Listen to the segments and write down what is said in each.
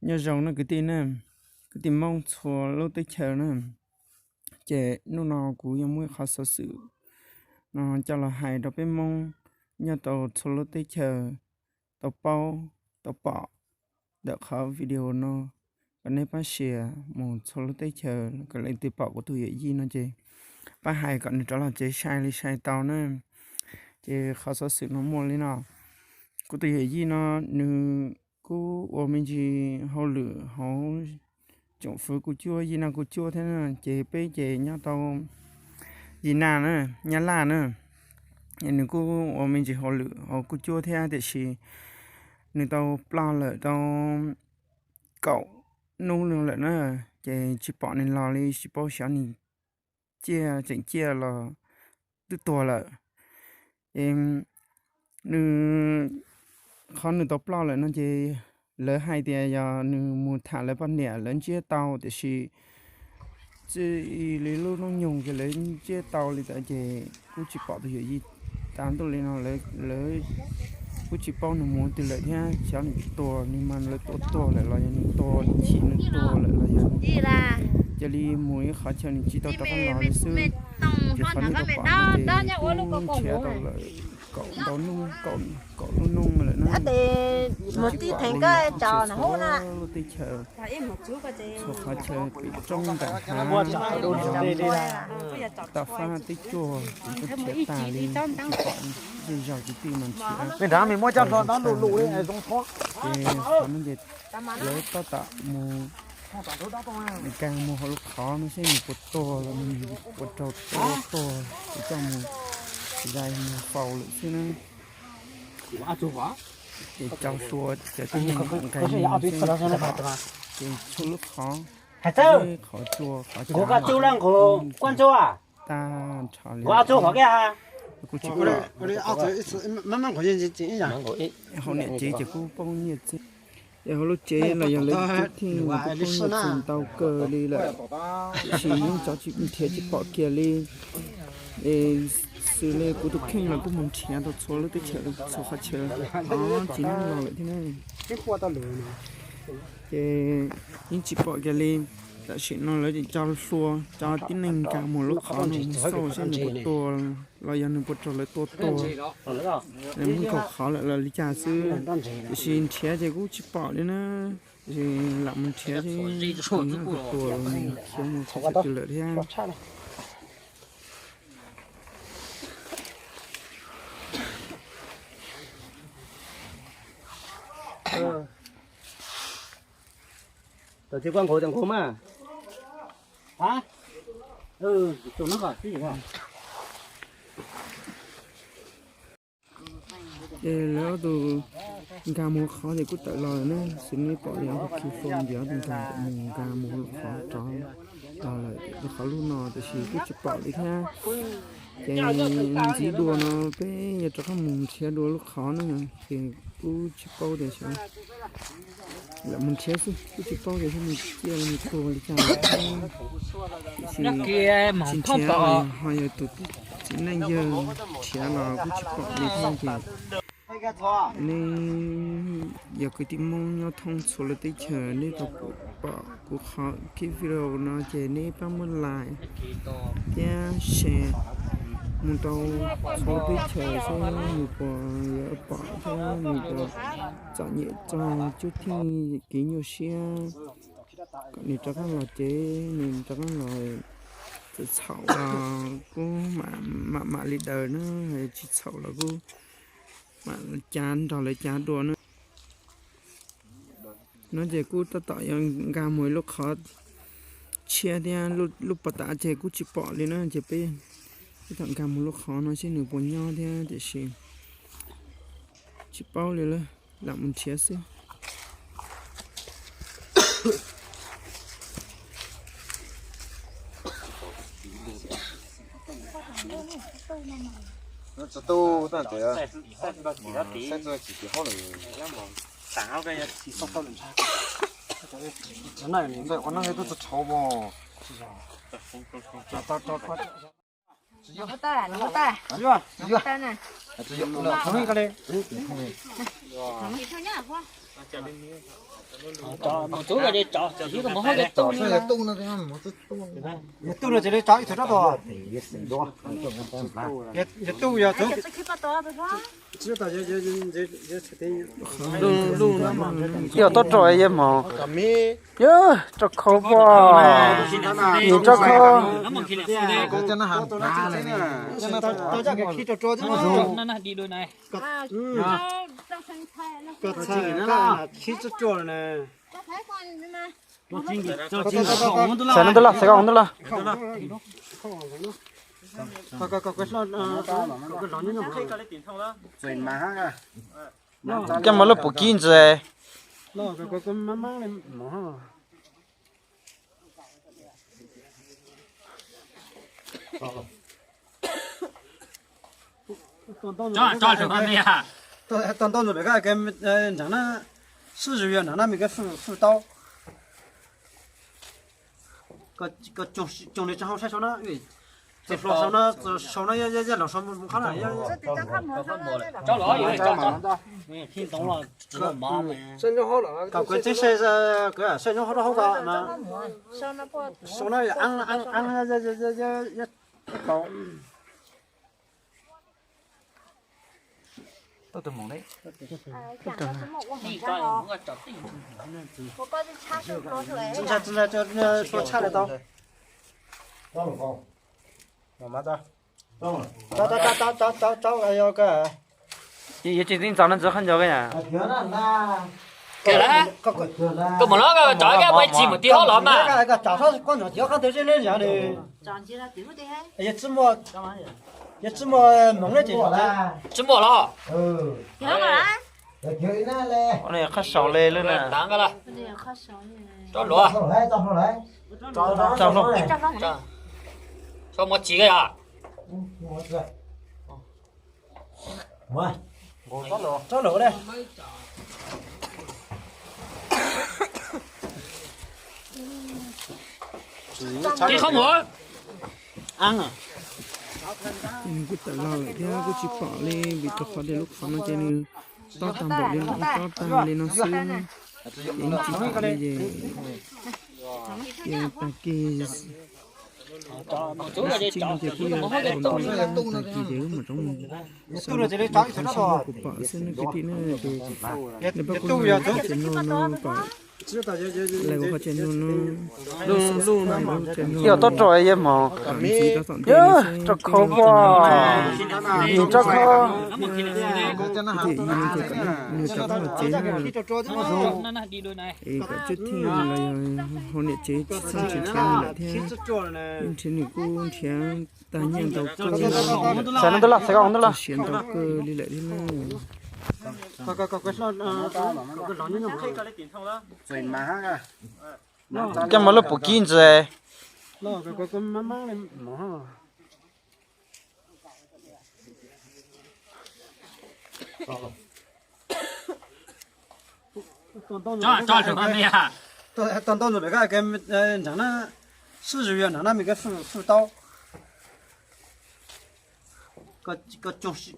Nyob zoo na kwv tij na, kwv tij Hmoob txhua lub teb chaws na, ces hnub no kuv yuav muab qhov xov xwm no coj los hais rau peb Hmoob nyob rau txhua lub teb chaws tau paub, tau pom ntawm qhov video no, kom nej pab share mus txhua lub teb chaws kom leej twg pom kuv tus yawm yij no ces pab hais kom nws rov los tsev sai li sai tau na. Ces qhov xov xwm no muaj li no: kuv tus yawm yij no nws kuj ua me ntsis hauj lwm hauv tsoom fwv Kuj Cuaj, Yij Naj Kuj Cuaj thiab na, ces peb ces nyob tau Yij Naj na, Nyab Laj na. Nws kuj ua me ntsis hauj lwm hauv Kuj Cuaj thiab, tiam sis nws tau ploj lawm tau kaum hnub lawm na, ces tsis pom nws los li, tsis paub xyov nws ciaj tseem ciaj los twb tuag lawm. Ces nws, qhov nws tau ploj lawm no ces lawv hais tias yog nws mus tham lawv poj niam lawv ntsiab tau, tiam sis txij li lub hnub nyoog ces lawv ntsiab tau li ntawd ces kuj tsis pom tus yawm yij. Tag ntuj li no lawv kuj tsis paub nws mus twg lawm thiab, xyov nws tuag, nws mas lawv tua tuag lawm los yog nws tuag, nws chim nws tuag lawm los yog cia li mus ib qhov chaw nws tsis tau rov qab los li xwb. Ces qhov nej tau pom no ces kuj nrhiav tau lawm kaum ntau hnub, kaum lub hnub lawm na. Tsis pom li, txhua lub teb chaws, txhua qhov chaw pem roob nram hav, toj fab teb cuag kuj nrhiav tas li, tsis pom zej zog kwv tij mas nrhiav tau zoo tag. Ces qhov no ces lawv tab tom mus nkag mus hauv lub qhov no seb nws puas tuag los nws puas raug tua tuag, ces coj mus zais mus faus lawm xwb na. Ces cov suav cov tib neeg nqes mus seb puas tuag, ces txhua lub qhov, qhov cua qhov cav tag nrho li, kuj tsis pom. Hauv niam tsev ces kuj poob nyiaj txiag, ces hauv lub tsev los yog lawv cov thij kuj poob nyiaj txiag ntau kawg li lawm, tiam sis yeej nrhiav tsis pom kiag li. Es xws li kuv tus kheej los kuj mus nrhiav tau txhua lub teb chaws txhua qhov chaw, tsis nyob los lawm thiab na. Ces yeej tsis pom kiag li. Tam sim no lawv tso hlua, tso tib neeg nkag mus lub qhov no mus xauj seb nws puas tuag los yog nws puas raug lawv tua tuag. Lawv muab nkaug qhov lawm los li cas xwb, tiam sis nrhiav ces kuj tsis pom li na. Tiam sis lam mus nrhiav seb nws puas tuag los nrhiav mus tsis tau twg lawm thiab. Tau tsis kuaj nqus tas nqus mas. Ces lawv ob tug nkag mus qhov ces kuj tawm los lawm na, xws li pom li ob tug khi fo ntiav ob tug nkag mus, nkag mus qhov rov los lawm rau qhov lub no, tiam sis kuj tsis pom li thiab. Ces ntxiv dua no peb yuav rov qab mus nrhiav dua lub qhov na, ces kuj tsis paub tias xyov, lam mus nrhiav xwb, kuj tsis paub tias nws ciaj nws tuag li cas lawm thiab. Tiam sis tsis nrhiav los ho yog tus txiv neej yawg nrhiav los kuj tsis pom li thiab ces nej yog kwv tij Hmoob nyob thoob txhua lub teb chaws nej tau pom kuv qhov clip video no ces nej pab muab like thiab share mus rau txhua lub teb chaws seb nws puas yuav pom thiab nws puas txom nyem txog cuj thij kev nyuaj siab, kom nws rov qab los ces nws rov qab los. Txawm txhaum los kuj mam mam li daws na, tsis txhaum los kuj mam cav nrog lawv cav dua na. No ces kuj tab tom yuav nkag mus lub qhov tshiab thiab, lub pas tav ces kuj tsis pom li na, ces peb tab tom nkag mus lub qhov no seb nws puas nyob thiab, tiam sis tsis paub li lawm, lam mus nrhiav xwb. Yog tub no ces li tso ib tug rab tus. Yog tub yog tub. Yog toj rau yog mog. Yog rau khau pom. Nim rau khau. Xav no ntawd los, xav no ntawd los. Coj mov lub pum kib ntxiv. Tau ntau ntawm pem ko nrheev na, sib zog yog nrheev na, me ko fwj tau. Coo li tsa hau saib sau na, txawm hluas sau na, sau na yog yog laus sau mus qhov na. Kom kuv tib saib, kuv saib nyob hauv rau hauv ko na. Sau na yog eeb eeb yog tau. Tsis ntshai, tsis ntshai, tshua tshaj li tau. Yuav tsis txij ntxov no ntxiv qhov ncauj ko na. Koj mus los, koj tso koj mus tsis mus tib hov los mas. Tsis muaj los. Qhov saud li lub na. Rov luav. Tso mus tsis ko yog. Tib qhov mus. Ces nws kuj tawm los lawm thiab kuj tsis pom li, vim rau qhov tias lub qhov no ces nws tob tag npaum li no, tob tag li no xwb. Ces tsis pom li ces, ces tag kis, tsis tsis no ces kuj yuav tau tag kis ces wb mam rov mus xauj, kuv pom xwb ne kwv tij ne. Ces nws pab kuj qhov tsev no no kom lawv ua qhov tsev no no. Yog toj rau yog mog. Rau khau pom. Nim rau khau. Ces yus no ces kom nws rov qab los tsev na. Es kom cub thij los yog hauv niam tsev tsis txhob nrhiav nrhiav nws lawm thiab. Yeej nrhiav nws kuj nrhiav tag nyiaj ntau kawg. Xav no ntawd los, xav no ntawd los. Siav ntau kawg li lawm thiab na. Coj mov lub pum kib ntxiv. Tau ntau ntawm pem ko nrheev na, sib zog yog nrheev na, me ko fwj tau.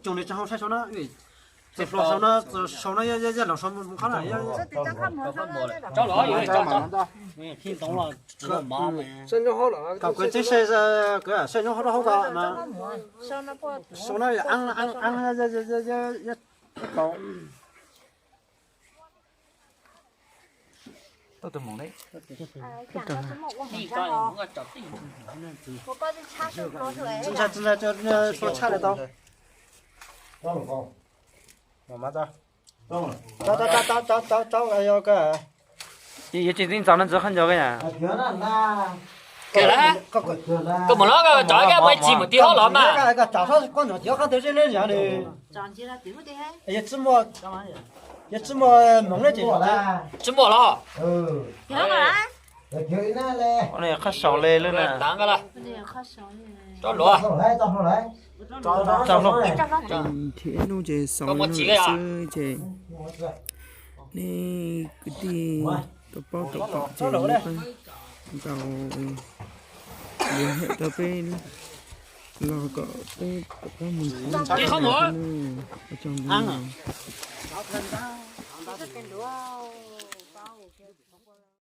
Coo li tsa hau saib sau na, txawm hluas sau na, txawm sau na yog yog laus sau mus qhov na. Kom kuv tib saib, kuv saib nyob hauv rau hauv ko na. Sau na yog eeb eeb yog tau. Tsis ntshai, tsis ntshai, tshua tshaj li tau. Yuav tsis txij ntxov no ntxiv qhov ncauj ko na. Koj mus los, koj tso koj mus tsis mus tib hov los mas. Tsis muaj los. Qhov saud li lub na. Rov luav. Nrhiav hnub ces xaus li no lawm xwb ces nej kwv tij tau paub tau pom ces ntaus hais rau peb los kom peb rov qab mus nrhiav ua tsaug ntau. Ua